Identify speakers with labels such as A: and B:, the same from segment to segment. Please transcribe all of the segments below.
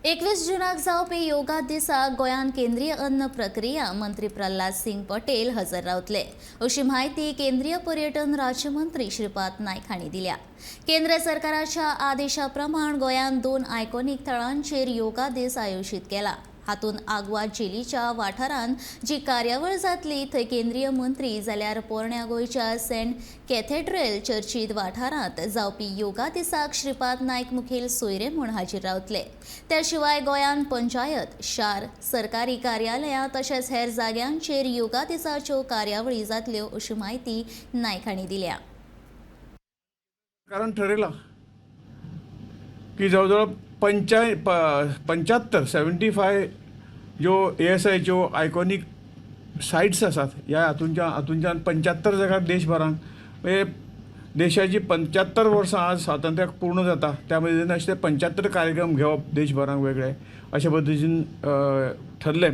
A: 21 जुनाक जावपी योगा दिसा गोंयांत केंद्रीय अन्न प्रक्रिया मंत्री प्रल्हाद सिंग पटेल हजर रावतले, अशी म्हायती केंद्रीय पर्यटन राज्यमंत्री श्रीपाद नायक हांणी दिल्या. केंद्र सरकाराच्या आदेशा प्रमाण गोंयांत 2 आयकॉनीक थळांचेर योगा दीस आयोजीत केला. हातूंत आगवाद झेलीच्या वाठारांत जी कार्यावळ जातली थंय केंद्रीय मंत्री, जाल्यार पोरण्या गोंयच्या सेंट कॅथेड्रल चर्चीत वाठारांत जावपी योगा दिसाक श्रीपाद नायक मुखेल सोयरे म्हूण हाजीर रावतले. त्या शिवाय गोंयांत पंचायत, शार, सरकारी कार्यालयां तशेंच हेर जाग्यांचेर योगा दिसाच्यो कार्यावळी जातल्यो, अशी म्हायती नायक हांणी दिल्या.
B: कारण ठरयलां की जवळ जवळ 75, 75 ज्यो एएसआयच्यो आयकॉनीक सायट्स आसात, ह्या हातूंच्यान 75 जाग्यार देशभरान, म्हणजे देशाची 75 वर्सां आज स्वातंत्र्याक पूर्ण जाता, त्या पद्दतीन अशे 75 कार्यक्रम घेवप देशभरान वेगळे अशे पद्दतीन ठरलें.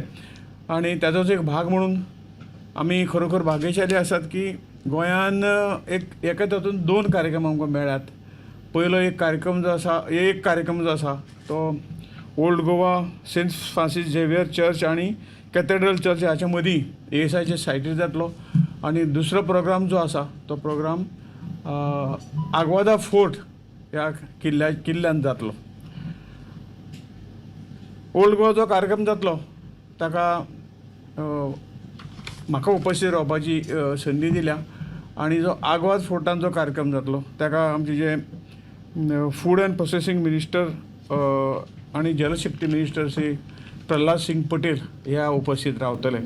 B: आनी ताजोच एक भाग म्हणून आमी खरोखर भाग्यशाली आसात की गोंयान एका तातूंत 2 कार्यक्रम आमकां मेळ्ळ्यात. पयलो एक कार्यक्रम जो आसा, एक कार्यक्रम जो आसा तो old Goa Saint Francis Xavier church आनी कॅथेड्रल चर्च हाच्या मदीं एएसआयच्या सायटीर जातलो. आनी दुसरो प्रोग्राम जो आसा तो प्रोग्राम आगवादा फोर्ट ह्या किल्ल्यान जातलो. ओल्ड गोवा जो कार्यक्रम जातलो ताका म्हाका उपस्थित रावपाची संदी दिल्या. आनी जो आगवाद फोर्टान जो कार्यक्रम जातलो ताका आमचे जे फूड अँड प्रोसेसींग मिनिस्टर आनी जलशक्ती मिनिस्टर श्री प्रल्हाद सिंग पटेल ह्या उपस्थित रावतले.